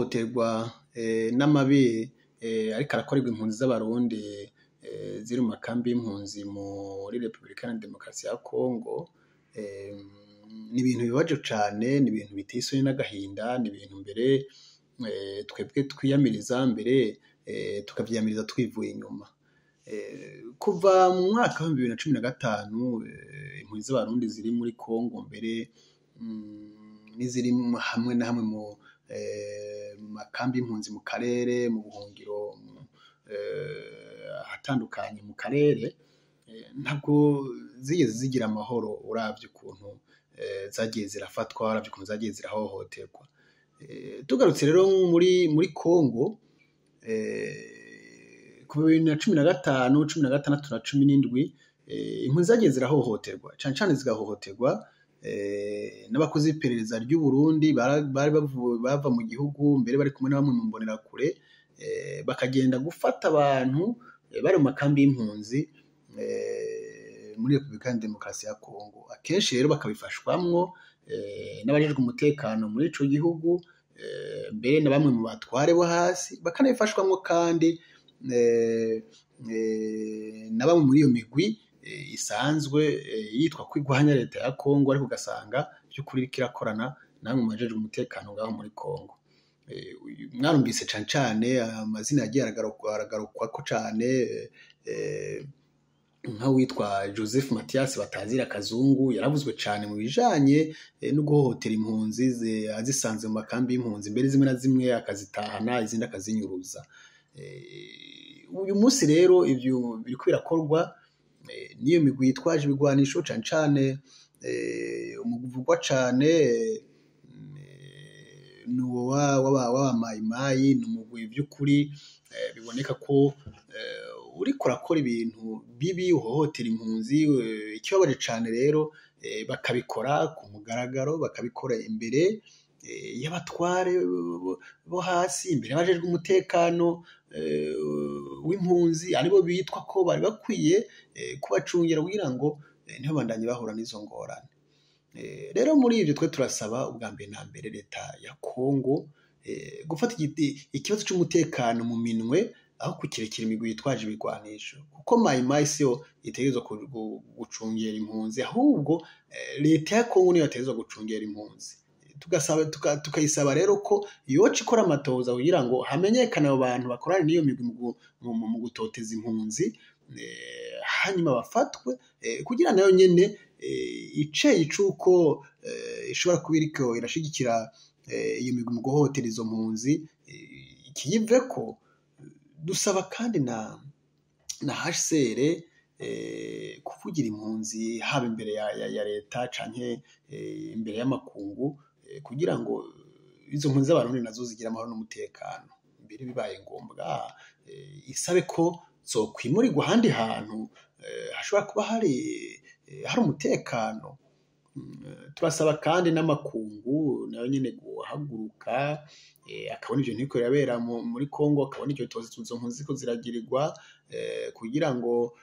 Ihohoterwa n'amabi ariko arakorerwa impunzi z'Abarundi ziri mu makambi y'impunzi muri Repubulika Iharanira Demokarasi ya Kongo, ni ibintu bibabaje cane, ni ibintu biteye isoni n'agahinda, ni ibintu mbere twebwe twiyamiriza, mbere tukavyiyamiriza twivuye inyuma. Kuva mu mwaka wa 2015, impunzi z'Abarundi ziri muri Kongo, mbere n'iziri hamwe na hamwe mu makambi y'impunzi mu karere, mu buhungiro ahatandukanye mu karere, ntabwo zigeze zigira amahoro uravye ukuntu zagiye zirafatwa, uravye ukuntu zagiye zirahohoterwa. Tugarutse rero muri Kongo, kuva 2015, 16 na 17, impunzi zagiye zirahohoterwa, cane cane zigahohoterwa n'abakozi b'iperereza ry'Uburundi bari bava mu gihugu, mbere bari kumwe na bamwe mu mbonerakure, bakagenda gufata abantu bari mu makambi y'impunzi muri Repubulika Iharanira Demokarasi ya Kongo. Akenshi rero bakabifashwamwo n'abajejwe umutekano muri ico gihugu, mbere na bamwe mu batware bo hasi, bakanabifashwamwo kandi na bamwe muri iyo migwi isanzwe yitwa ko igwanya leta ya Kongo, ariko ugasanga vy'ukuri iriko irakorana na bamwe mu bajejwe umutekano ngaho muri Kongo. Mwarumvise cane cane amazina yagiye aragarukwako cane, nk'uwitwa Joseph Mathias Batazira Kazungu, yaravuzwe cane mu bijanye no guhohotera impunzi azisanze mu makambi y'impunzi, mbere zimwe na zimwe akazitahana, izindi akazinyuruza. Uyu munsi rero ivyo biriko birakorwa n'iyo migwi yitwaje ibigwanisho, cane cane umugwi uvugwa cane ni uwo w'abamayimayi. Ni umugwi vy'ukuri biboneka ko uriko urakora ibintu bibi, uhohotera impunzi. Ikibabaje cane rero, bakabikora ku mugaragaro, bakabikora imbere y'abatware bo hasi, imbere y'abajejwe umutekano w'impunzi, aribo bitwa ko bari bakwiye kubacungira kugira ngo ntibabandanye bahura n'izo ngorane. Rero muri ivyo twe turasaba ubwa mbere na mbere leta ya Kongo gufata ikibazo c'umutekano mu minwe, aho kukirekera imigwi yitwaje ibigwanisho, kuko mayimayi siyo itegerezwa gucungera impunzi, ahubwo leta ya Kongo niyo yategerezwa gucungera impunzi. Tugasaba, tukayisaba rero ko yoca ikora amatohoza kugira ngo hamenyekane abo bantu bakorana n'iyo migwi mu gutoteza impunzi, hanyuma bafatwe, kugira nayo nyene iceyi c'uko ishobora kuba iriko irashigikira iyo migwi mu guhohotera izo mpunzi kiyiveko. Dusaba kandi na HCR kuvugira impunzi, haba imbere ya leta canke imbere y'amakungu, kugira ngo izo mpunzi z'Abarundi nazo zigire amahoro n'umutekano. Mbere bibaye ngombwa, isabe ko zokwimurirwa ahandi hantu hashobora kuba hari umutekano. Turasaba kandi n'amakungu nayo nyene guhaguruka, akabona ivyo ntibiriko birabera muri Kongo, akabona ivyo izo mpunzi ziriko ziragirirwa, kugira ngo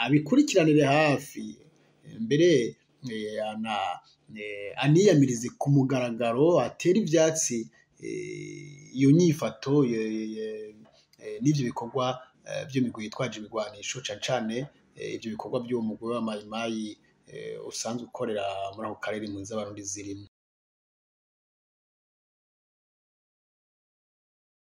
abikurikiranire hafi, mbere aniyamirize ku mugaragaro, atere ivyatsi iyo nyifato n'ivyo bikorwa vy'imigwi yitwaje ibigwanisho, cane cane ivyo bikorwa vy'uwo mugwi w'abamayimayi usanzwe ukorera muri ako karere impunzi z'Abarundi zirimwo.